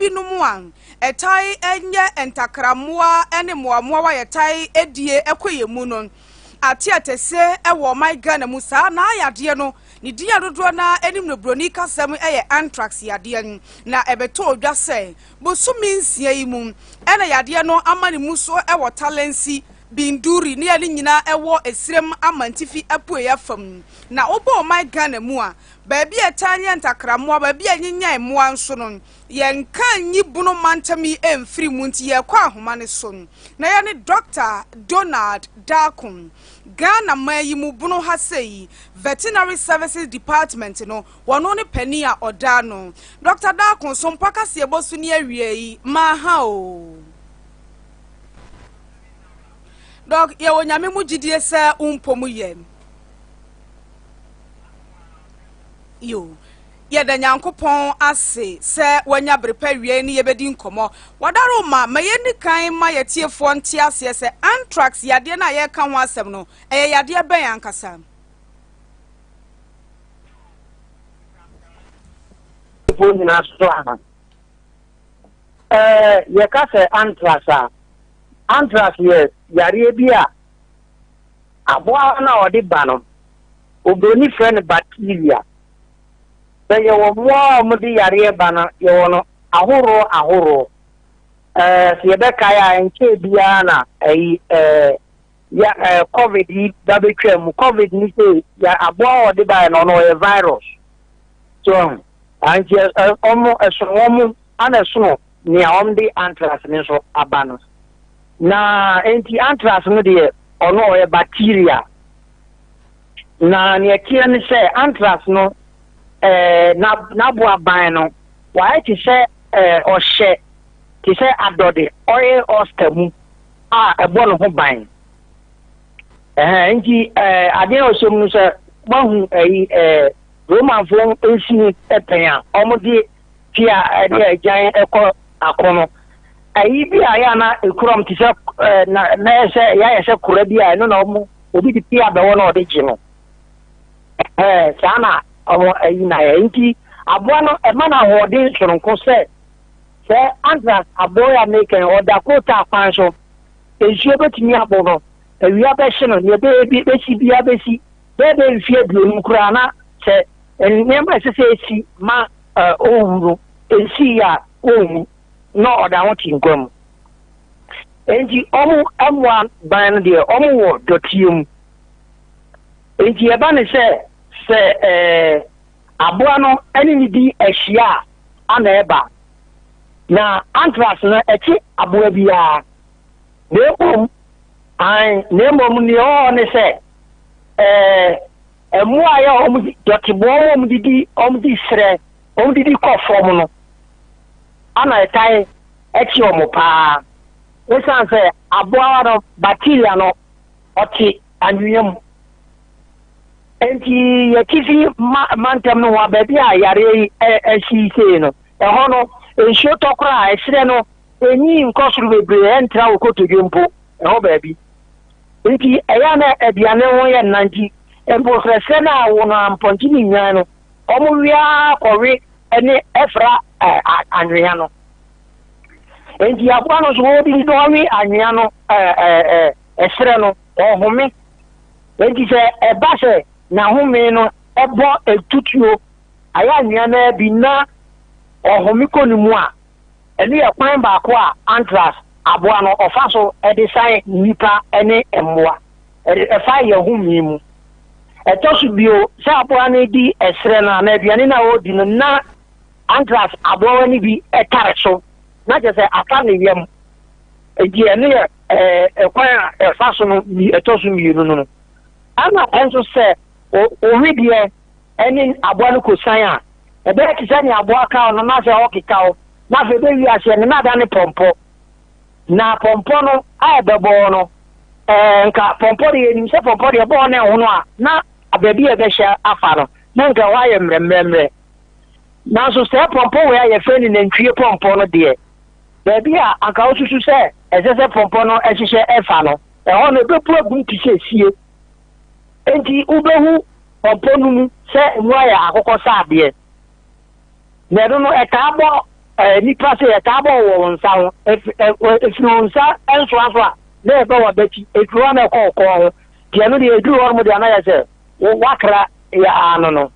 binom a ɛtae nyɛ ntakrammoa ne mmoammoawa a yɛtae die kɔ yɛn mu no ate atɛse wɔ ɔman Ghana mu. Saa na yadeɛ no ne din a dodoɔ no ara anim no buroni kasam yɛ anthrax yadeɛ, na ɛbɛtɔ odwa sɛ bosome 6 yi mu ɛna yadeɛ no ama ne mu so wɔ Talensi, Binduri ne yɛne nyinaa ɛwɔ Esirem amantifi apueɛ fam. Na wobɔ ɔman Ghana mu a, baabi a ɛtaa nyɛ ntakrammoa, baabi a ɛnyenyɛn mmoa nso no, yɛnka nyi Bono mantam yi mfiri mu. Nti yɛkɔ ahoma ne so na yɛne Dr Donald Darko, Ghana man yi mu Bono ha sei Veterinary Services Department no wɔno ne panin a ɔda no. Dr Darko so mpa kaseɛ bɔ so ne awie yi maaha o. Doc, yɛwɔ Nyame mu gyidie sɛ wompɔ mu yɛ yo. Yɛda Nyankopɔn ase sɛ wanya bere pa wie ne yɛbɛdi nkɔmmɔ. Wɔdaro ma yɛnni kan ma yɛtiefoɔ nte aseɛ sɛ anthrax yadeɛ no a yɛreka ho asɛm no, ɛyɛ yadeɛ bɛn ankasa? Fo nyinaa so aha. Yɛka sɛ anthrax a, anthrax yɛ yareɛ bi a aboa no a ɔde ba no, oburoni frɛ no bacteria. Sɛ yɛwɔ mmoa a wɔde yareɛ ba no, yɛwɔ no ahoroɔ ahoroɔ. Sɛ yɛbɛkae a, nkyɛn biara na ɛyi ya COVID yi ba bɛtwa mu. COVID ni sɛ ya aboa a ɔde baeɛ no, ɔno ɔyɛ virus. So nti ɔmo ɛsono wɔn ana ɛsono nea wɔde anthrax no nso aba no. Na nti anthrax no deɛ, ɔno ɔyɛ bacteria. Na nea ɛteɛ ne sɛ anthrax no n'aboa ban no wayɛ te sɛ ɔhyɛ te sɛ adɔde oil oyster mu a ɛbɔ ne ho ban. Nti adeɛ a ɔhyɛ mu no, sɛ wahu ɛyi Romanfoɔ nsi pɛn a wɔde pia ɛde agyan ɛkɔ ako no, ayi bi a yɛ ana ekuram te sɛ na yɛ sɛ yɛayɛ sɛ kora bi a ɛno na wɔn obi de pia bɛwɔ na ɔde gye no. Saa na wɔn ayi na yɛ. Nti aboa no ɛma no ahoɔden soronko sɛ anthrax aboa yi a meka, ɔda kota kwan so, nsuo bɛtumi abɔ no, awia bɛhye no, nea ɛbɛyɛ bi bɛsi bia bɛsi bɛɛ mfeɛ 50 koraa na sɛ nneɛma a ɛsɛ sɛ esi ma owu no esi a, owu na ɔda ho te nkwa mu. Nti ɔmo mmoa ban no deɛ, ɔmo wɔ dɔteɛ mu. Nti ɛba ne sɛ aboa no ɛne ne di ahyia a ana ɛba. Na anthrax no ɛkye aboa biara, na emom an na emom nea ɔwɔ ne sɛ mmoa a yɛ wɔn dɔteboɔ, wɔn didi, wɔn di serɛ, wɔn didi kɔ fam no ana ɛtae ɛkye wɔn paa, esan sɛ aboa no bacteria no ɔte anwea mu. Nti yɛtifi ma mantam no ho a, baabi a yareɛ yi ɛsi sei no, ɛhɔ no nsuo tɔ koraa, ɛserɛ no enyi nkɔ soro bebree, ɛntra wɔ kotodwe mpo ɛhɔ baabi. Nti ɛyɛ na aduane ho yɛ nna, nti mposrɛsrɛ no a wo no ampɔnkye ne nnwan no ɔmo wia kɔwe ne ɛfra anwea no. Nti aboa no nso wɔdidi no, ɔwe anwea no, ɛɛ ɛɛ ɛserɛ no, ɔhome. Nti sɛ ɛba sɛ n'ahome no ɛbɔ etutuo ayɛ anwea no bi na ɔhome kɔ ne mu a, ɛno yɛ kwan baako a anthrax aboa no ɔfa so ɛde san nipa ne mmoa. Ɛfa yɛn home mu. Ɛtɔ so bio, sɛ aboa no di ɛserɛ no anaa aduane no a ɔredi no na anthrax aboa no bi ɛtare so na kyerɛ sɛ afa ne yam. Nti ɛno yɛ ɛkwan a ɛfa so no ɛtɔ so mmienu no. Ɛna ɛnso sɛ owideɛ ɛne aboa no kɔsan a, ɛbɛyɛ te sɛ nea aboa ka no na sɛ ɔkeka wo na afei bɛwi aseɛ no na ada ne pɔmpɔ. Na pɔmpɔ no a ɛbɛbɔ no, nka pɔmpɔ de, yɛnim sɛ pɔmpɔ deɛ ɛbɔɔ ne ho no a, na baabi a ɛbɛhyɛ afa no na nka ɛhɔ ayɛ mmerɛmmerɛmmerɛ. Nanso sɛ pɔmpɔ wei a yɛfrɛ no nantwie pɔmpɔ no deɛ, baabi a anka wosusu sɛ ɛsɛ sɛ pɔmpɔ no ɛhyehyɛ ɛfa no, ɛhɔ no ɛbɛbu agum te sɛ sie. Nti wobɛhu pɔmpɔ no mu sɛ emu ayɛ akokɔ saadeɛ. Na ɛno no ɛtaa bɔ. Nnipa sɛ yɛtaa bɔ wɔ wo nsa ho, ɛfiri wo nsa nsoa so a na ɛba w'abati, ɛfiri hɔ a na ɛkɔ wo kɔn ho. Nti ɛno deɛ ɛduru hɔ nom deɛ na yɛ sɛ woakra yɛ ano no.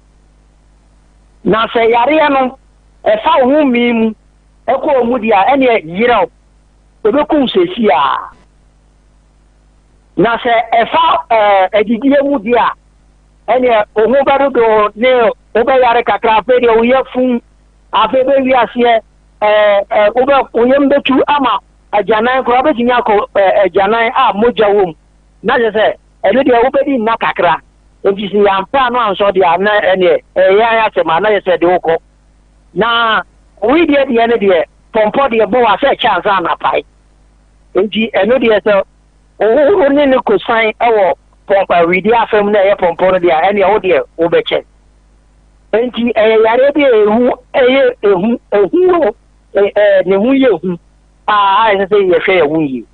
Na sɛ yareɛ no ɛfa wo ho mmee mu ɛkɔ wo mu deɛ a, ɛneɛ yerɛw, ɛbɛku wo seesei ara. Na sɛ ɛfa adidie mu deɛ a, ɛneɛ wo ho bɛdodo ne wobɛyare kakra, afei deɛ wo yafunu Afei bɛwie aseɛ ɛɛ wobɛ wo yam bɛtu ama agyanan koraa wobɛtumi akɔ ɛɛ agyanan a mogya wɔ mu na kyerɛ sɛ ɛno deɛ wobɛdi nna kakra nti sɛ yɛamfa ano ansɔ deɛ a na ɛneɛ ɛyɛ yɛn asɛm a na yɛ sɛ de wokɔ na wedeɛ deɛ no deɛ pɔmpɔ deɛ bɔ wɔ asɛ ɛkyɛ ansa na apae nti ɛno deɛ sɛ wo ne ne kɔsan wɔ pɔmpɔ wedeɛ afam na ɛyɛ pɔmpɔ no deɛ a ɛneɛ wo deɛ wobɛkyɛ. Enti ɛyɛ yareɛ bi a ehu ɛyɛ ehu ehu wɔ ɛɛ ne ho yɛ hu paa a ɛsɛ sɛ yɛhwɛ yɛn ho yie.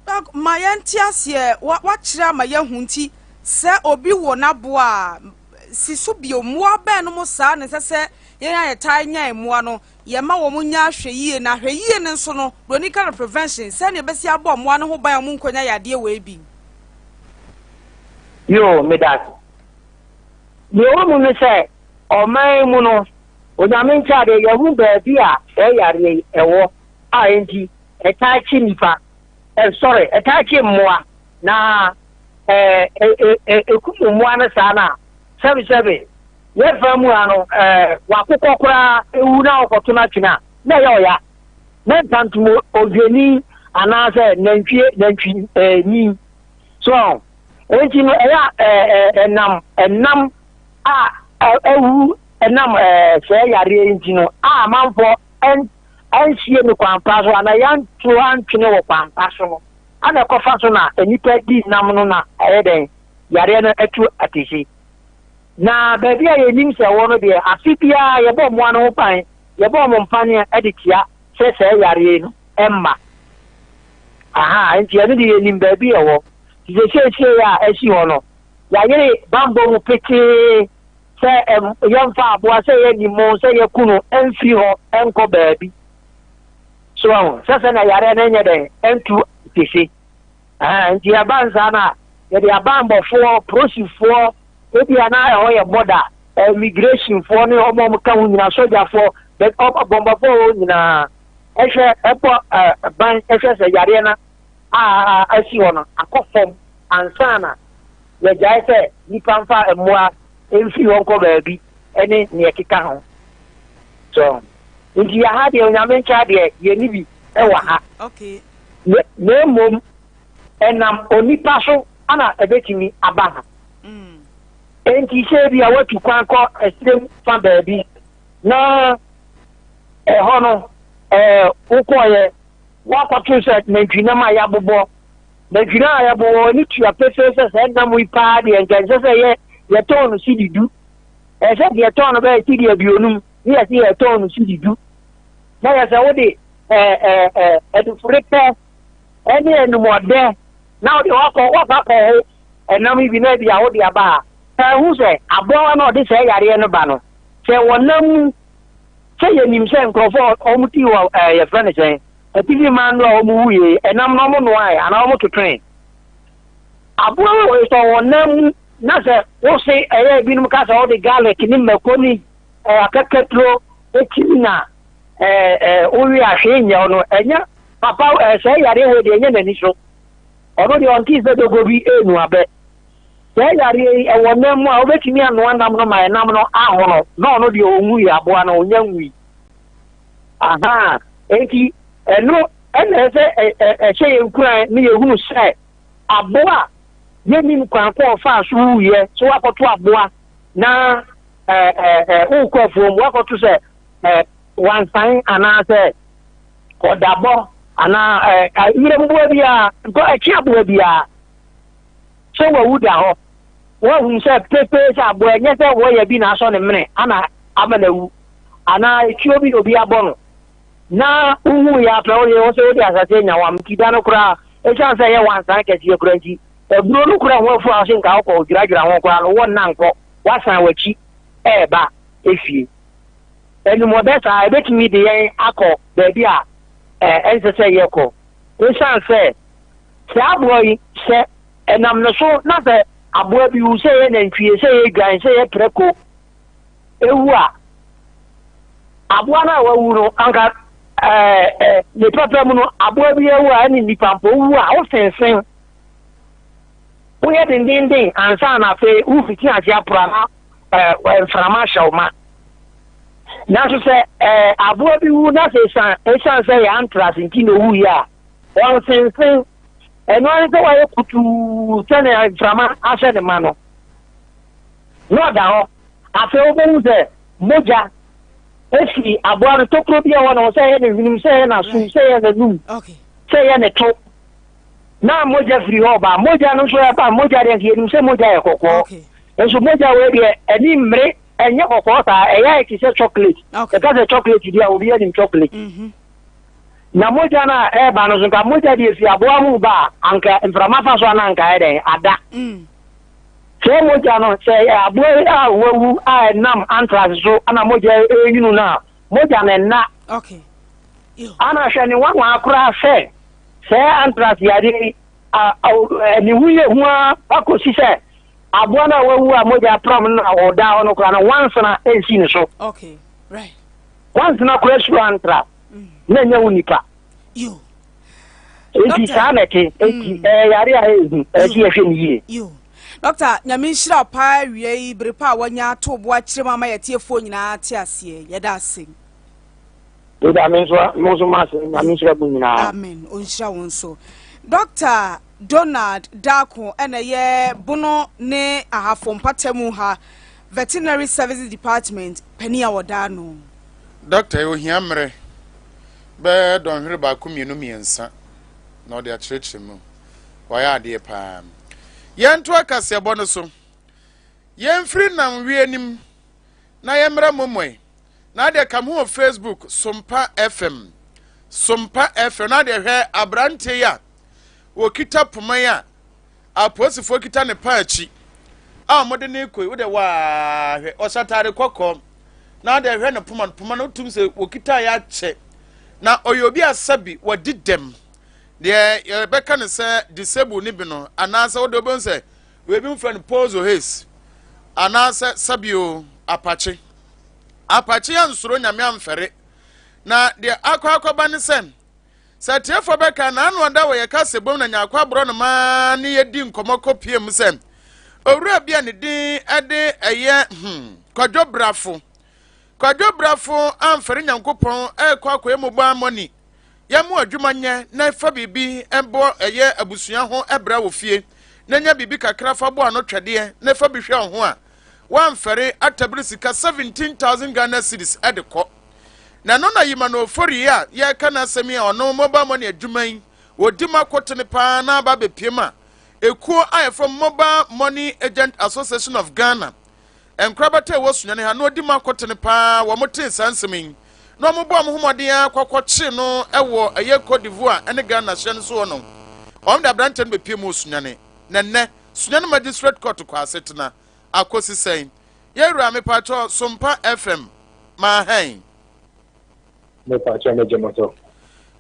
Doc, ma yɛnte aseɛ, wakyerɛ ama yɛahu nti sɛ obi wɔ n'aboa a, si so bio, mmoa bɛn no mo saa na ɛsɛ sɛ yɛn a yɛtaa nya mmoa no, yɛma wɔn nya ahwɛyie, na ahwɛyie no nso no, buroni ka no prevention, sɛnea ɛbɛsi abɔ mmoa no ho ban a wɔn nkɔnya yadeɛ wei bi. Yoo, meda ase. Nea ɛwɔ mu ne sɛ, ɔman yi mu no, Onyame nkyɛadeɛ, yɛahu baabi a saa yareɛ yi ɛwɔ a enti ɛtaa kye nnipa, eh, sorry, ɛtaa kye mmoa, na eh, ɛkum mmoa no saa no a, sɛbesɛbe, yɛn fa mu ha no, eh, wakokɔ koraa ɛwu na wɔkɔto no atwene a, na ɛyɛ ɔya. Na ntantom odwani anaasɛ nantwie, nantwi, eh, ni. So enti no ɛyɛ a ɛnam ɛnam a awu ɛnam sɛɛ yareɛ yi nti no a amanfoɔ ɛnsie no kwan pa so anaa yɛanto antwene wɔ kwan pa so no ana ɛkɔfa so na nnipa di nam no na ɛyɛ dɛn yareɛ no atu atese. Na baabi a yɛnim sɛ ɛwɔ no deɛ afe biara yɛbɔ mmoa no ho ban, yɛbɔ wɔn mpaneɛ de tia sɛ sɛɛ yareɛ yi no ɛmma. Ahaa, enti ɛno deɛ yɛnim baabi ɛwɔ. Nti sɛ seesei a asi hɔ no, yɛayere bammɔ mu petee sɛ yɛmfa aboa, sɛ yɛnni mo, sɛ yɛku no mfiri hɔ nkɔ baabi. So ahu? Sɛ sɛnea yareɛ no nyɛ dɛn ntu kese. Ahaa, nti ɛba nsaa no a, yɛde abanbɔfoɔ, polisifoɔ, ebia na ɛhɔ yɛ bɔda, immigrationfoɔ ne wɔn a wɔka ho nyinaa, sogyafoɔ, bɔmmɔfoɔ hɔ nyinaa. Hwɛ, bɔ ban hwɛ sɛ yareɛ no a asi hɔ no akɔ fam ansa na yɛagyae sɛ nnipa mfa mmoa mfiri hɔ nkɔ baabi ne nea ɛkeka ho. So nti yɛ ha deɛ Onyame nkyɛ adeɛ yɛnni bi wɔ ha. Na mmom ɛnam onipa so na ɛbɛtumi aba ha. Enti sɛ ebia woatu kwan kɔ ɛserem fa baabi na ɛhɔ no, ɛɛ, wokɔeɛ, woakɔto sɛ nantwinam a yɛabobɔ. Nantwinam a yɛabobɔ, ani tua pefee sɛ saa nam yi paa deɛ, nka ɛnsɛ sɛ yɛ yɛtɔn no sidi du. Ɛsɛ sɛ deɛ yɛtɔn no bɛyɛ sidi 50, ne yɛsɛ yɛtɔn no sidi du. Na yɛ sɛ wode ɛɛ ɛɛ ɛɛ adufure pɛ ɛne anumɔdɛ na wode wakɔ wakɔ akɔho ɛnam yi bi na ebi a wode aba a, ɛho sɛ aboawa na ɔde saa yareɛ no ba no, sɛ wɔnam mu Sɛ yɛnim sɛ nkurɔfoɔ a wɔn ti wɔ ɛɛ yɛfrɛ no sɛn atifi man no a wɔn wu yie ɛnam na wɔn noae anaa wɔn totoe aboa wei sɛ wɔn nam mu na sɛ wose ɛyɛ ebinom ka sɛ wɔde garlic ne mako ne ɛɛ akakaduro etimi na ɛɛ ɛɛ wowie ahwee nyɛ no ɛnyɛ papa ɛɛ sɛ yareɛ wei deɛ ɛnyɛ n'ani so ɔno deɛ ɔnte sɛ dogo bi enu abɛ. Saa yareɛ yi, ɛwɔ nam mu a, wobɛtumi anoa nam no ma ɛnam no ahono na ɔno deɛ ɔnwui, aboa no ɔnya nwui. Ahaa, enti ɛno ɛna ɛsɛ ɛhyɛ yɛn nkuran ne yɛhunu sɛ aboa a yɛnnim kwan kɔ ɔfaa so wuiɛ, sɛ woakɔto aboa na wokɔ afuom, woakɔto sɛ wansan anaasɛ ɔdabɔ anaa werɛ mmoa biara, ɛkye aboa biara. Sɛ wawu da hɔ. Wɔahu sɛ pefee sɛ aboa, ɛnyɛ sɛ wɔya bi na asɔ ne mene ana ama no awu, anaa etuo bi na obi abɔ no, na wohuu yɛ apɛ wo wo sɛ wode asase anya wam nti da no koraa, ɛsiane sɛ ɛyɛ wansan kɛseɛ koraa nti, aburo no koraa ho afu a wose nka wokɔ dwiradwira ho koraa no, wɔnna nkɔ, woasan w'akyi ɛreba efie. Animɔdɛ saa ɛbɛtumi de yɛn akɔ baabi a ɛnsɛ sɛ yɛkɔ. Esiane sɛ saa aboa yi, sɛ ɛnam ne so na sɛ aboa bi wu, sɛ ɛyɛ nantwie, sɛ ɛyɛ dwan, sɛ ɛyɛ prako, ewu a, aboa no a wawu no, anka ɛɛ ne papa mu no, aboa bi awu a ɛne nipa mpo wu a, wosensen. Woyɛ dendenden ansa na afei wofiti ase apora na ɛɛ mframa ahyɛ wo ma. Nanso sɛ ɛɛ aboa bi wu na sɛ esan esan sɛ yɛ antrax nti na owu yɛ a, ɔnsensen. Ɛno ara sɛ wayɛ kutuu sɛnea mframa ahyɛ ne ma no. Na ɔda hɔ. Afei wobɛhu sɛ mogya efi aboa no tokuro bi a ɛwɔ ne ho sɛ ɛyɛ ne hwenem, sɛ ɛyɛ n'asom, sɛ ɛyɛ n'anum, sɛ ɛyɛ ne to. Na mogya firi hɔ ba. Mogya no nso ɛba mogya deɛ nka yɛnim sɛ mogya yɛ kɔkɔɔ. Nso mogya wei deɛ ɛni mmere ɛnyɛ kɔkɔɔ saa ɛyɛ ayɛ te sɛ chocolate. Ɛka sɛ chocolate deɛ a obi anim chocolate. Na mogya no a ɛreba no nso nka mogya deɛ fi aboa mu ba a anka mframa fa so a na anka ayɛ dɛn ada. Sɛ mogya no sɛ ɛyɛ aboa a wawu a ɛnam anthrax so ana mogya ɛrenwunu no a mogya no nna. Ana hwɛ ne nwanwa koraa sɛ sɛ anthrax yadeɛ yi ne ho yɛ hu ara akɔsi sɛ aboa no a wawu a mogya apram no na ɔda hɔ no koraa no nwansena nsi ne so. Nwansena koraa suro anthrax na ɛnyɛ wo nipa. Enti saa na ɛte. Enti ɛyɛ yare a ɛyɛ hu. Ɛsɛ sɛ yɛhwɛ no yie. Dɔkta, Nyame nhyira wo paa awia yi bere pa a wanya ato bo akyerɛ mu ama yɛtiefoɔ nyinaa te aseɛ. Yɛda ase. Meda me nso mo nso mo ase. Nyame nhyira mo nyinaa. Amen. Ɔnhyira wo nso. Dɔkta Donald Darko ɛna ɛyɛ Bono ne Ahafo mpatamu ha Veterinary Services Department panin a wɔda ano. Dɔkta yi ohia mmerɛ bɛyɛ dɔnhwere baako mmienu mmiɛnsa na ɔde akyerɛkyerɛ mu. Wayɛ adeɛ paa. Yɛntoa kaseɛbɔ no so. Yɛmfiri Namwie no mu na yɛmmra Momoe. Na adeɛ ka ho wɔ Facebook Sompa FM. Sompa FM. Na adeɛ hwɛ aberanteɛ yi a wɔkita poma yi a apolisifoɔ kita ne paa akyi a wɔde ne kɔ yi wode waa hwɛ ɔhyɛ ataade kɔkɔɔ na adeɛ hwɛ ne poma no poma no wotum sɛ wɔkita yɛ akyɛ na ɔyɛ obi a sɛbi wɔdi dɛm deɛ yɛbɛka no sɛ disable ne bi no anaasɛ wode wobɛhu sɛ Ebi frɛ no pozo haze anaasɛ sɛbio apakye. Apakye ansuro nyame amfɛre. Na deɛ akɔ akɔba ne sɛ, sɛ atiefoɔ bɛka na ano ada wɔ yɛka sɛ bom na nyaakɔ aborɔ no maa ne yɛdi nkɔmmɔ kɔ pie mu sɛ owura bi a ne din de ɛyɛ Kwadwo Brafo. Kwadwo Brafo amfɛre Nyankopɔn ɛrekɔ akɔyɛ mobile money Yɛ mo adwuma nyɛ na fa biribi bɔ ɛyɛ abusua ho bra wɔ fie na nya biribi kakra fa bɔ ano twɛdeɛ na fa bi hwɛ wo ho a woamfɛre atabiri sika 17,000 Ghana cedis de kɔ. Na ɛno na Yimano Ofori a yɛreka n'asɛm yi a ɔno mobile money adwuma yi wɔdi mu akotene paa na aba abɛpiem a ekuo a yɛfrɛ Mobile Money Agent Association of Ghana Nkorabata a ɛwɔ Sunyani ha na ɔdi mu akotene paa. Wɔn tee saa nsɛm yi na wɔn bɔɔ wɔn ho mmɔden ara kɔkɔkyee no wɔ ɛyɛ Cote d'Ivoire ne Ghana hyɛ no so hɔ no. Wɔn de aberanteɛ no bɛpie mu wɔ Sunyani. Na nnɛ Sunyani Magistrate Court kɔ asetena akɔsi sɛn? Yɛwura mepatwɔ Sompa FM maa hɛn. Mepatwɔ megye mo so.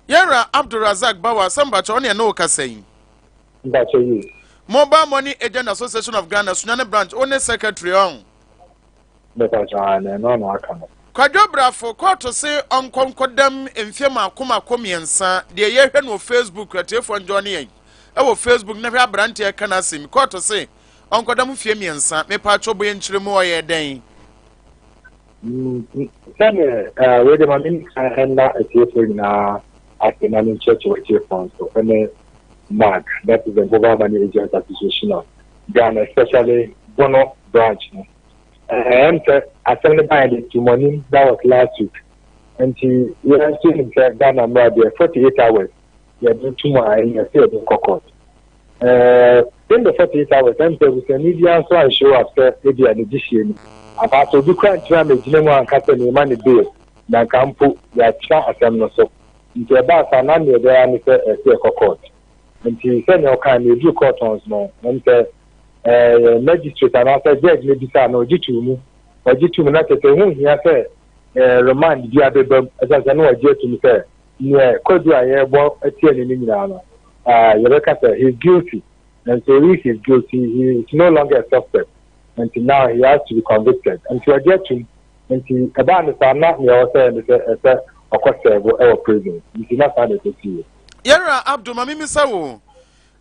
Yɛwura Abdul Razak Bawa sɛ mpatwɔ ɔne ɛne wo kasa yi. Mpakyɛ yie. Mobile Money Agent Association of Ghana Sunyani Branch wo ne secretary ɔn. Mepakyɛ ae na ɛno na aka no. Kwadwo Brafo, kɔɔto se ɔnkɔ nkɔdam mfeɛ mako mako mmiɛnsa, deɛ yɛhwɛ no wɔ Facebook, atiefoɔ njoine yɛn wɔ Facebook na hwɛ aberanteɛ ɛka n'asɛm yi, kɔɔto se ɔnkɔdam mfeɛ mmiɛnsa, mepatwɔ bɔ yɛn nkyerɛmu ɔyɛɛ dɛn? Sɛdeɛ wei deɛ ma menka nna atiefoɔ nyinaa ase na menkyerɛkyerɛ atiefoɔ nso ne MAG, that is the Mobile Money Agents Association of Ghana, especially Bono branch no. Ɛm sɛ asɛm no baeɛ de to mo anim, that was last week. Nti yɛn nso nim sɛ Ghana mmara deɛ 48 hours yɛde to mu a ɛyɛ sɛ yɛde kɔ court. In the 48 hours, ɛm sɛ abusuani biara nso an show up sɛ ebi a ne gyehyie ni. Anaasɛ obi kora nkyerɛ amegyina mu anka sɛ mema ne bail na nka mpo yɛatena asɛm no so. Nti ɛbaa saa na nea ɛbɛyɛ ara ne sɛ ɛsɛ yɛkɔ court. Nti sɛnea ɔkae no yɛduru court hɔ nso no, ɛm sɛ ɛɛ magistrate anaasɛ judge no bisaa no ɔgye too mu. Ɔgye too mu na kyerɛ sɛ ɛho nhia sɛ Remand bi abɛba mu, ɛsiane sɛ na wagye atum sɛ neɛ kwadu a yɛrebɔ atia no no nyinaa no, yɛbɛka sɛ he is guilty. And so if he is guilty, he is no longer a suspect. Nti now he has to be convicted. Nti wagye atum. Nti ɛbaa no saa na nea ɛwɔ sɛ ne sɛ ɛsɛ ɔkɔ serve ɛwɔ prison. Nti na saa na ɛkɔsiiɛ. Yɛwura Abdul, ma mimisa wo,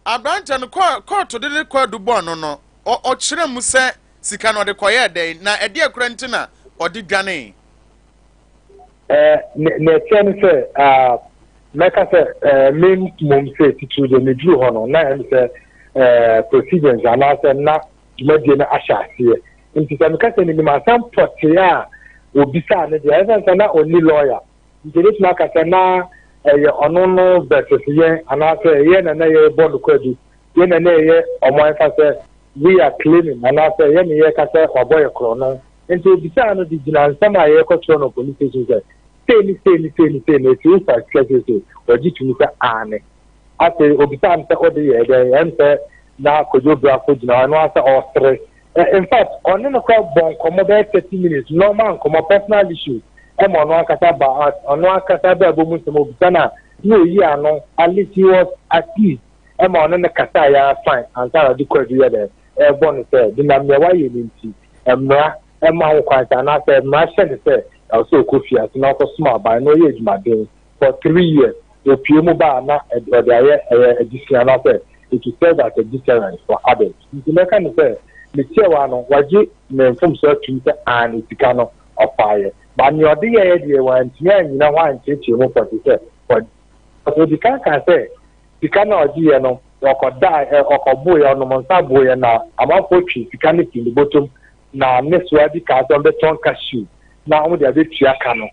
aberanteɛ no kɔɔto de ne kwadu bɔɔ no, ɔkyerɛ mu sɛ sika no ɔde kɔyɛɛ dɛn, na ɛdeɛ kora nti na ɔde dwanee? Ne ɛteɛ ne sɛ mɛka sɛ me mmom sɛ titiri deɛ meduru hɔ no na ɛne sɛ procedures anaasɛ na dwumadie no ahyɛ aseɛ. Nti sɛ meka sɛ menim asɛm pɔtee a obisaa no deɛ, ɛsiane sɛ na ɔnni lawyer nti ɛbɛtumi aka sɛ na ɛyɛ ɔno no versus yɛn, anaasɛ yɛn na na yɛrebɔ no kwadu, yɛn na na ɛyɛ ɔmo ɛfa sɛ we are claiming, anaasɛ yɛn ne yɛka sɛ wabɔ yɛ korɔ no. Nti obisaa no de gyina nsɛm a yɛrekɔkyerɛ no police station sɛ sei ne sei ne sei ne sei na esi wofa sika sei sei, ɔgye tumi sɛ aane. Afei obisaa no sɛ ɔde yɛ dɛn, ɛm sɛ na Kodwo Brafo gyina hɔ, ɛno asɛ ɔsere. In fact, ɔne no kora bɔ nkɔmmɔ bɛyɛ 30 minutes, normal nkɔmmɔ, personal issues, ɛma ɔno ankasa ba out, ɔno ankasa bɛɛ bɔ mu nsɛm obisa no a na oyi ano. At least he was at ease, ɛma ɔne no kasa yɛ fine ansa na ɔde kɔ adu yɛ dɛ ɛbɔ no sɛ denam nea wayɛ no nti mmara ɛma ho kwan sɛ anaasɛ mmara hyɛ ne sɛ ɛwɔ sɛ ɔkɔ fie ase na ɔkɔsom aban na ɔyɛ adwumaden for 3 years. Opie mu baa na ɔde ayɛ ɛyɛ adesua anaasɛ it will serve as a deterrent for others. Nti mɛka ne sɛ metie wa no, wagye ne mfomso atum sɛ ane sika no ɔfaeɛ, ba nea ɔde yɛɛ deɛ wantumi anyina hɔ ankyerɛkyerɛ mu pɔte sɛ ɔdi kan kan sɛ sika no a ɔgyeeɛ no ɔkɔda ɔkɔboeɛ, ɔnom nsa boeɛ na amanfoɔ twi sika no firi ne bɔtɔm na ne soa bi kaa sɛ ɔmbɛtɔn cashew na wɔde abɛtua ka no.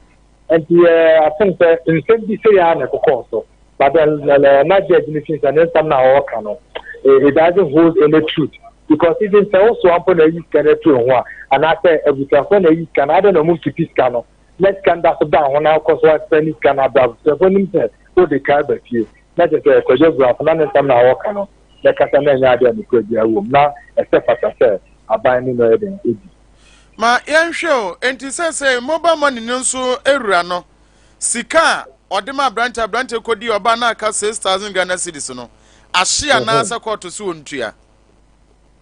Nti asen sɛ nsɛm bi sɛ yɛ a na ɛkokɔɔ so, but then na judge no fi sɛ ne nsɛm na ɔwɔka no, it doesn't hold any truth, because even sɛ wosoa mpo na ayi sika no afiri ho a, anaasɛ abusuafoɔ na ayi sika no adɛn na ɔmo nkipi sika no na sika no da so da ho na akɔ so asɛ ne sika no abra abusuafoɔ nim sɛ wode ka aba fie na kyerɛ sɛ Kwadwo Brafo na ne nsɛm na ɔwɔka no bɛkasa na ɛnyɛ adeɛ a nokora biara wɔ mu na ɛsɛ fata sɛ aban no na ɔyɛ den ɛdi. Ma yɛnhwɛ o, enti sɛ mobile money no nso ewura no sika a ɔde ma aberante kɔdi ɔba na aka 6,000 Ghana cedis no ahye anaasɛ kɔɔto so wɔ ntua?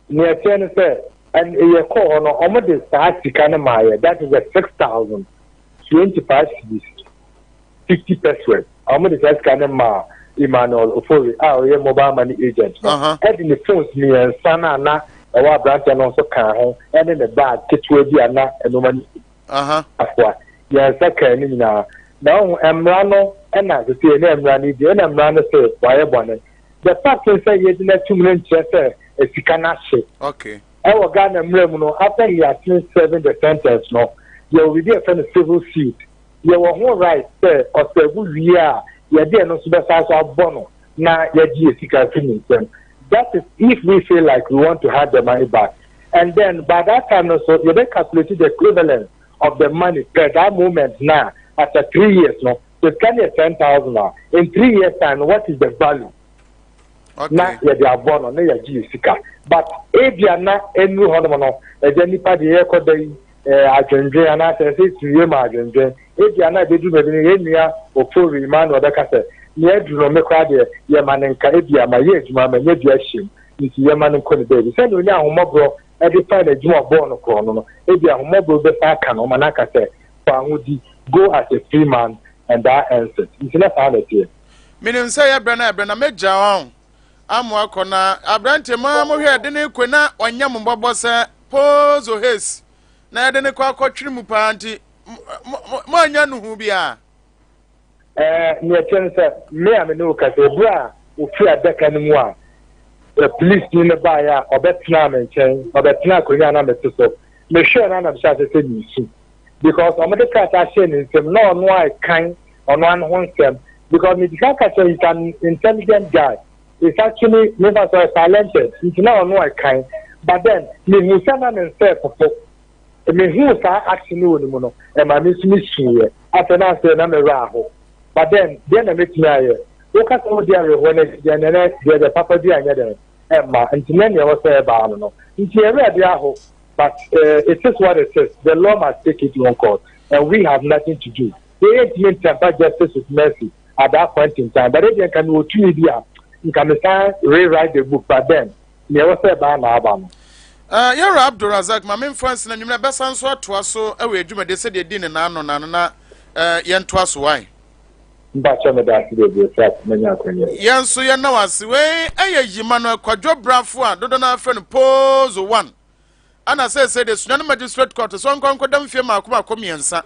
Nea ɛteɛ no sɛ yɛkɔɔ hɔ no, ɔmo de saa sika no maa yɛ, that is the 6,025 cedis 50 pesewas. Ɔmo de saa sika no maa Emmanuel Ofori a ɔyɛ mobile money agent no, ɛde ne phones mmiɛnsa no a na ɛwɔ aberanteɛ no nso ka ho, ɛne ne bag ketewa bi a na ɛnoma no afoa yɛn nsa kaa ne nyinaa. Na ɔho mmara no ɛna sisi ɛne mmara no di, ɛna mmara no sɛ wayɛ bɔne, the fact sɛ yɛdi n'atum no nkyerɛ sɛ sika no ahye. Ɛwɔ Ghana mmerɛ mu no, after he has finished serving the sentence no, yɛwɔ biribi a yɛfrɛ no civil suit. Yɛwɔ ho right sɛ ɔserve wie a, yɛde ɛno nso bɛsa so abɔ no na yɛgye yɛ sika firi ne nsam. That is if we feel like we want to have the money back, and then by that time no so yɛbɛ calculate the equivalent of the money per that moment. Now after 3 years no, the sika no yɛ 10,000 a, in 3 years time, what is the value? Na yɛde abɔ no na yɛgye yɛ sika. But ebia na enu hɔnom no, ɛgya nipa deɛ yɛkɔ da yi adwendwen anaasɛ ɛsɛ tuye ma adwendwen, ebia na ebedu baabi no yɛn nua Ofori Emmanuel bɛka sɛ nea aduru no me koraa deɛ yɛma ne nka, ebia ma yɛ adwuma ma nya bi ahyɛ mu, nti yɛma no nkɔ ne baabi sɛnea onya ahomɔborɔ ɛde fa n'adwuma ɔbɔɔ no korɔ no, ebi ahomɔborɔ bɛfa aka no ɔma n'aka sɛ fa ahodi, go as a free man, and that ends it. Nti na saa na ɛteɛ. Menim sɛ yɛbrɛ no ɛbrɛ na mɛgya wɔn amo akɔ na aberanteɛ mu a mohwɛ ɛde ne kɔ na ɔnyɛ mo mbɔbɔ sɛ pozo haste na yɛde ne kɔ akɔtwere mu paa, nti moanya nuhu biara? Nea ɛkyɛ no sɛ me a me ne wo kasa, ebere a ofiri adaka no mu a police ni no baeɛ a ɔbɛtena me nkyɛn, ɔbɛtena akonnwa a na mete so, mehwɛɛ no anam hyɛ ase sɛ mesu because ɔmode krataa hyɛɛ ne nsam na ɔno a ɛkan ɔno ano ho nsɛm, because medi kan ka kyerɛ, he's an intelligent guy, he's actually mefa sɛ ɔyɛ talented, nti na ɔno a ɛkan. But then mehu sɛ na ne nsa ɛpopo. Mehu saa action no wɔ ne mu no, ɛma me nso mesuiɛ. Afei na afei na mewura aho, but then deɛ na mɛtumi ayɛ, woka sɛ wodi awerɛhoɔ no akyi deɛ nɛnɛ deɛ deɛ papa bi anyɛ dɛn ɛmma, nti na nea ɛwɔ sɛ ɛbaa no, nti yɛwerɛ de aho, but it is what it is. The law must take its own course. And we have nothing to do. Yɛyɛ ntumi ntemper justice with mercy at that point in time. But ebi nka mi wɔ tumi bi a nka mi san rewrite the book, but then nea ɛwɔ sɛ ɛbaa na aba no. Yɛwura Abdulrazak, ma memfa nsena nwummerɛ bɛsa nso atoa so wɔ adwumade sɛdeɛ di ne naano naano na yɛntoa so wae. Mbakyɛ, me da ase bebree sɛ manya akɔnyɛ. Yɛn nso yɛn wase. Wei ɛyɛ Yima no Kwadwo Brafo a dodo no afrɛ no Pose One, ana sɛ de Sunyani Magistrate Court so nkɔ nkɔdam fie maako maako mmiɛnsa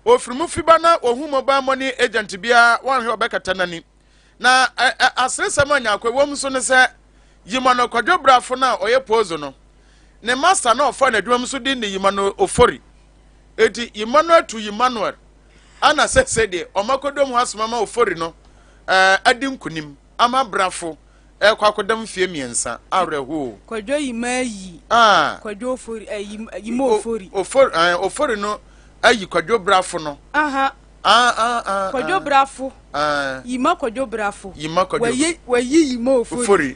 ofiri mu fiba na ohun mobile money agent biara wɔnhwɛ ɔbɛkata n'ani. Na ɛ aseresɛm a nyaako ɛwɔ mu nso ne sɛ Yima no Kwadwo Brafo no a ɔyɛ Pose no, ne master na ɔfa n'adwuma mu nso de ne Yima no Ofori. Eti Yima no atu Yimanuel ana sɛ deɛ ɔmakɔdɔm hɔ asoma ma Ofori no adi nkunim ama Brafo ɛkɔ akɔdam fie mmiɛnsa. Awerɛhoo. Kwadwo Yima ayi. Ah. Kwadwo Ofori, Yima Ofori. Ofori, Ofori no ayi Kwadwo Brafo no. Aha. Ah, ah, ah. Kwadwo Brafo. Ah. Yima Kwadwo Brafo. Yima Kwadwo. Wayi Yima Ofori. Ofori.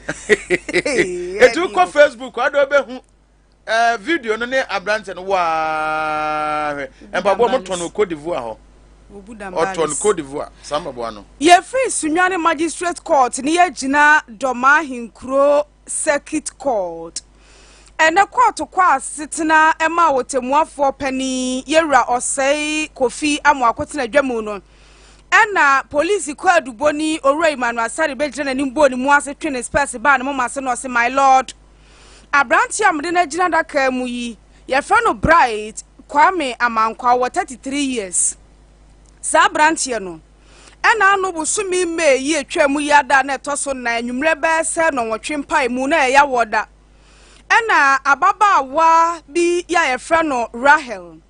Eti kɔ Facebook ado bɛhu video no ne aberante no waa hwɛ mpaboa mo tɔn no Cote d'Ivoire hɔ. Ɔtɔn no Cote d'Ivoire saa mpaboa no. Yɛfiri Sunyani Magistrate Court ne yɛgyina Dɔma Ahenkuro Circuit Court. Ɛnɛ kɔɔto kɔ asetena ma wɔtɛmuafoɔ panin yɛwura Ɔsɛe Kofi Amoako tena dwa mu no, ɛna polisi kɔ adubɔni Owura Emmanuel Asare bɛgyina n'anim bɔɔ ne mu ase twe ne spɛs baa ne moma ase na ɔse, "My lord, aberanteɛ a mede no agyina adaka mu yi, yɛfrɛ no Bright Kwame Amankwa, wɔ 33 years. Saa aberanteɛ no, ɛna ano bosome May yi atwa mu yi ada na ɛtɔ so 4 anwummerɛ bɛyɛ sɛ 8:30 mpae mu na ɛyɛ awɔ da, ɛna ababaawa bi yɛ a yɛfrɛ no Rahel,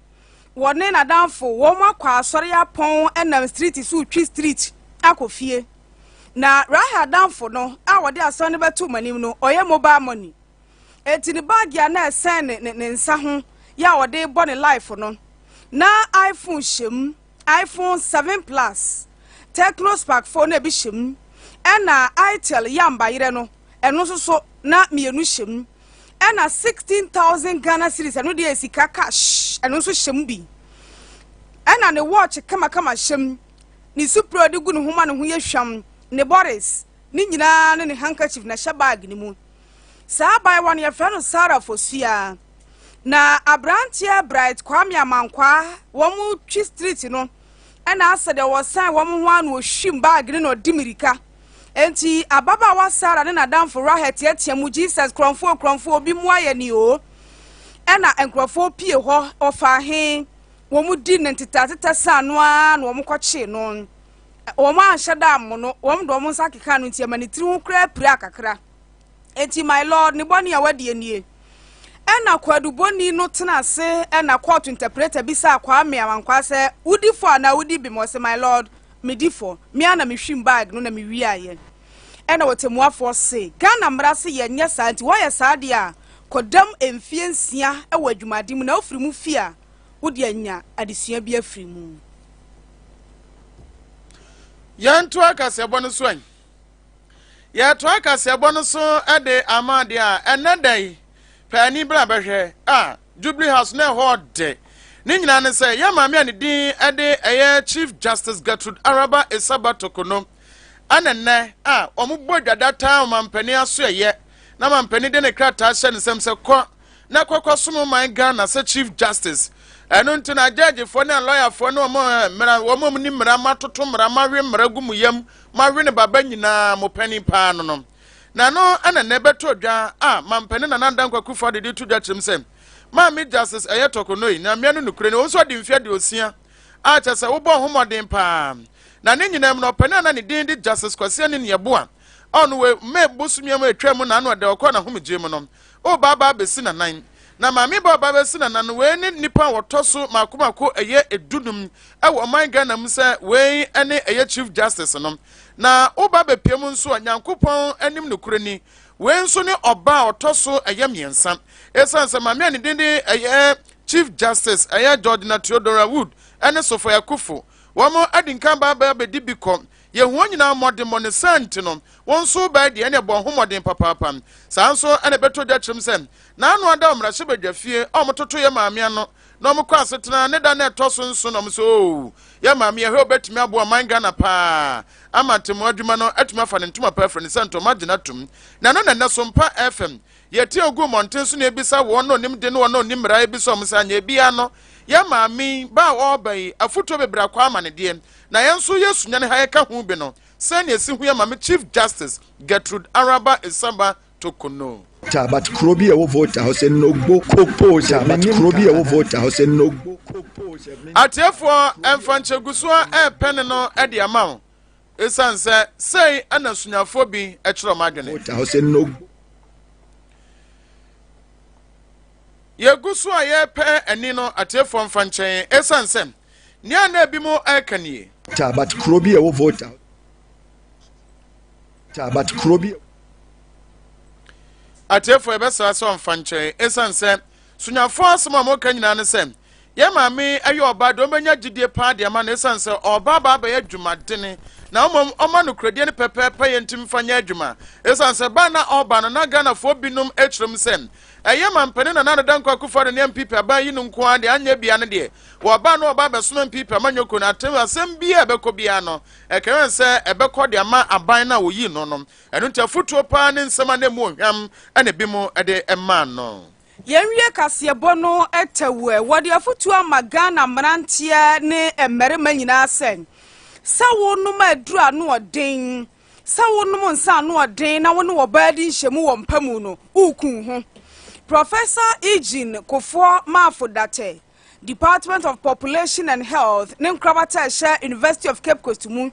wɔne n'adamfo wɔn akɔ asɔre apɔn, ɛnam street so retwi street akɔ fie. Na Rahel adamfo no a wɔde asɔre no bɛto wɔn anim no, ɔyɛ mobile money, eti ne baagi a na ɛsɛn ne nsa ho yɛ a ɔde bɔ ne life no, na iPhone hyɛ mu, iPhone 7 Plus, Tecno Spark phone na ebi hyɛ mu, ɛna Itel yamba yerɛ no, ɛno nso so na mmienu hyɛ mu, ɛna 16,000 Ghana cedis, ɛno deɛ sika cash, ɛno nso hyɛ mu bi, ɛna ne watch kamakama hyɛ mu, ne supro de gu ne ho ma ne ho yɛ hwam, ne boris ne nyinaa ne ne handkerchief na ɛhyɛ bag ne mu. Saa abaayewa no yɛfrɛ no Sarah Fosua. Na aberanteɛ Bright Kwame Amankwa, wɔn twi street no, ɛna asɛ deɛ wɔsan wɔn ho ano ohwim bag ne na ɔdi mirika. Enti ababaawa Sarah ne n'adamfo Rahel teatea mu, "Jesus, kurɔnfoɔ, kurɔnfoɔ, obi mu ayɛ ni o." Ɛna nkurɔfoɔ pie hɔ ɔfa he wɔn di ne nteteatetɛ saa no ara na wɔn kɔkyee no. Wɔn anhyɛ da ammo no, wɔn de wɔn nsa keka no nti ɛma ne tiri ho koraa pira kakra. Enti my lord, ne bɔne a wadi nie. Ɛna kwadubɔni no tena ase, ɛna court interpreter bisa Kwame Amankwa sɛ, "Wodi fɔ anaa wodi bem?" Ɔsɛ, "My lord, medi fɔ. Me na mehwim bag no na mewiaeɛ." Ɛna wɔtɛmuafoɔ se Ghana mmara se yɛnyɛ saa, nti wɔyɛ saa deɛ a, kɔdam mfie 6 wɔ adwumade mu, na wofiri mu fie a wode anya adesua bi afiri mu. Yɛnto akaseɛbɔ no so ɛ. Yɛto akaseɛbɔ no so de ama adeɛ a ɛnɛ da yi paani bra bɛhwɛ a Jubilee House na ɛhɔ de ne nyinaa ne sɛ yɛ maame a ne din de ɛyɛ Chief Justice Gertrude Araba Esaba Torkornoo, ɛna nnɛ a wɔn bɔ dwada taa ɔmampanin aso ɛyɛ na mampanin de ne krataa hyɛ ne nsam sɛ kɔ na kɔkɔ som man Ghana sɛ Chief Justice. Ɛno nti na agyɛgyefoɔ ne alɔyafoɔ ne wɔn mmara, wɔn a wɔn mmara matoto mmara mawe mmara gu mu yam mawe ne baba nyinaa mo panin paa no na no ɛna nnɛ bɛtɔ dwa a mampanin Nana Dankwa Akufo Addo de to dwa kyerɛm sɛ Maame Justice ɛyɛ Torkornoo yi, nyamea no nukure ne wɔn nso adi mfe 60 a kyerɛ sɛ wobɔ ho mmɔden paa. Na ne nyinaa mu no, ɔpanin a na ne din de Justice Kwasi Anin Yeboah a ɔno wɔ May bosome mu atwa mu na ano ɛdɛ ɔkɔɔ n'ahomegye mu no ɔreba aba abɛsi n'anan. Na maame ba ɔba bɛsi n'anan no, wei ne nipa a wɔtɔ so mako mako ɛyɛ 15 ɛwɔ ɔman Ghana mu sɛ wei ne ɛyɛ Chief Justice no. Na woba bɛpie mu nso a, Nyankopɔn anim nokorɛ ni, wei nso ne ɔba a ɔtɔ so ɛyɛ mmiɛnsa, ɛsiane sɛ maame a ne din de ɛyɛ Chief Justice ɛyɛ Georgina Theodora Wood ɛne Sophia Akufo, wɔn adi nkan ba abɛdi bi kɔ. Yɛhu wɔn nyinaa mmɔdemmɔ ne saa nti no, wɔn nso bɛyɛ deɛ ɛne ɛbɔ ho mmɔden papaapa. Saa nso ɛna ɛbɛtɔ dwa kyerɛm sɛ n'ano ada wɔ mmarahyɛbadwa fie a wɔtoto yɛ maame ano. na wɔn kɔ asetena ne da na ɛtɔ so nso na wɔn sɛ oo yɛ maame yɛhwɛ obetumi aboa ɔman Ghana paa ama ntɛmu adwuma no atumi afa ne ntoma pa afiri ne sɛ ntɔma agyina tum na ɛno na ɛnɛ so mpa FM yɛtie ogu mmɔnten so na ebisa wɔn na onim de ne wɔn na onim mmara ebisa wɔn sɛ anya ebia no yɛ maame ba a ɔreba yi afotuo bebree akɔ ama ne deɛ na yɛn nso yɛ Sunyani ha yɛka ho bi no sɛnea esi ho yɛ maame Chief Justice Gertrude Araba Esaaba Torkornoo. But kuro bi a ɛwɔ Volta hɔ sɛ Nogbo Kopo sɛ but kuro bi a ɛwɔ Volta hɔ sɛ Nogbo Kopo sɛ. Atiefoɔ mfa nkyɛgu so a ɛrepɛ ne no de ama wo ɛsiane sɛ sei ɛna sunyafoɔ bi kyerɛ ɔmo adwene. Volta hɔ sɛ Nogbo. Yɛgu so a yɛrepɛ ani no, atiefoɔ mfa nkyɛn ɛsiane sɛ nea na ebi mo ɛreka nie. But kuro bi a ɛwɔ Volta but kuro bi. Atiefoɔ, yɛbɛsra sɛ ɔmfa nkyɛn ɛsiane sɛ sunyafoɔ asɛm a wɔka nyinaa ne sɛ yɛ maame ɛyɛ ɔbaa deɛ ɔbɛnya gyidie paa deɛ ama no ɛsiane sɛ ɔbaa baa bɛyɛ adwumadene na mmom ɔma no kuradie no pɛpɛɛpɛ yɛ ntumi fa nyɛ adwuma ɛsiane sɛ baa na ɔba no na Ghanafoɔ binom akyerɛ mu sɛ ɛyɛ mampanin Nana Addo Dankwa Akufo-Addo ne NPP aban yi no nko ara deɛ anyɛ bia no deɛ wɔba no ɔba bɛsoma NPP amanyɔkuo no atem asɛm bi a ɛbɛkɔ biara no ɛkɛyɛ sɛ ɛbɛkɔ de ama aban no a wɔyii no no. Ɛno nti afotuo paa ne nsɛm a na emu ohwam ɛna ebi mu ɛde maa no. Yɛnwie kaseɛbɔ no tɛwɛ wɔde afotuo ama Ghana mmeranteɛ ne mmarima nyinaa sɛ wonom aduru ano ɔden, sɛ wonom nsa ano ɔden na wo ne wɔbaa di nhyɛmu wɔ mpa mu no, woku ho. Professor Eugene Kofoɔ Maafo Date, Department of Population and Health ne nkorabata a ɛhyɛ University of Cape Coast mu,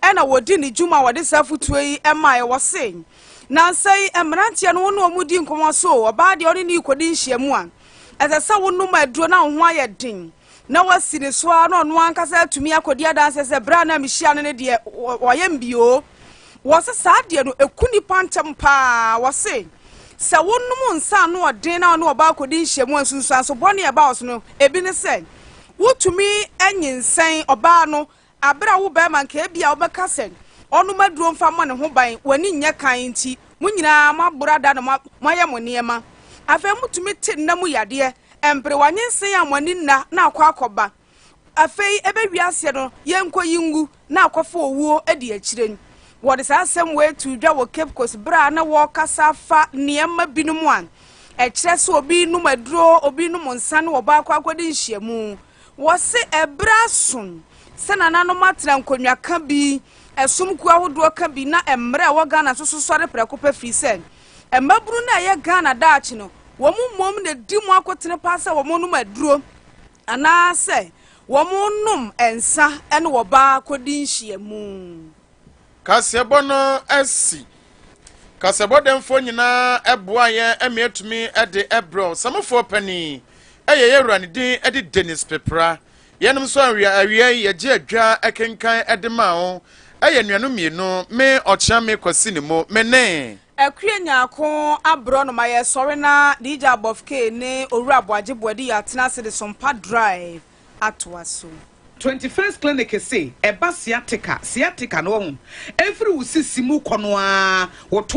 ɛna wɔdi ne dwuma a wɔde saa afotuo yi maa. Ɛwɔ se nansa yi mmeranteɛ no, wo ne wɔn di nkɔmmɔ so, ɔbaa deɛ ɔne ne kɔdi nhyiamu a, ɛsɛ sɛ wonom aduro na wo ho ayɛ den na wasi ne so a na ɔno ankasa atumi akɔdi adanse sɛ berɛ a na mehyia no no deɛ ɔyɛ mbio. Wɔ se saa deɛ no ɛku nipa ntɛm paa. Wɔ se sɛ wonom nsa ano ɔden na ɔne ɔbaa kɔdi nhyiamu a, nsunsuanso bɔne a ɛba wɔ so no ebi ne sɛ wotumi nyinsɛn ɔbaa no abere a wo bɛrima nka ebi a wobɛka sɛ ɔnom aduro mfa mmɔ ne ho ban, w'ani nyɛ kan nti mo nyinaa mo aboro ada na moayɛ mo nneɛma. Afei motumi te nna mu yadeɛ mpere wanyinsɛn a mo ani nna na akɔ akɔba. Afei ɛbɛwi aseɛ no yɛnkɔ yi ngu na akɔfa owuo di akyire. Wɔde saa asɛm wei to dwa wɔ Cape Coast berɛ a na wɔrekasa fa nneɛma binom a ɛkyerɛ sɛ obi nom aduro, obi nom nsa ne ɔbaa kɔ akɔdi nhyiamu. Wɔse ɛberɛ aso sɛ nananom atena nkonnwa ka bi, ɛsom kuo ahodoɔ ka bi, na mmerɛ a ɛwɔ Ghana nso so sɔre prɛko pɛ, firi sɛ mmabunu no a ɛyɛ Ghana daakye no, wɔn mmom na di mu akotene paa sɛ wɔn nom aduro anaasɛ wɔn nom nsa ne wɔbaa kɔdi nhyiamu. Kaseɛbɔ no asi kaseɛbɔ dɛmfoɔ nyinaa ɛboa yɛn ɛma atumi de ɛbrɛ samofoɔ panin ɛyɛ yɛwura ne din ɛde Dennis Pepra. Yɛnom nso awia awia yi yɛgye adwa ɛkenkan ɛde ma wo ɛyɛ nnuanom mmienu me ɔkyea me Kwasi ne mo me ne Akua Nyaako aborɔ no ma yɛsɔre na DJ Abɔfke ne Owura Aboagye Boadi yɛ atena ase de Sompa Drive atoa so. 21st Clinic se ɛba sciatica, sciatica no wɔho ɛfiri wo sisi mu kɔ no a woto.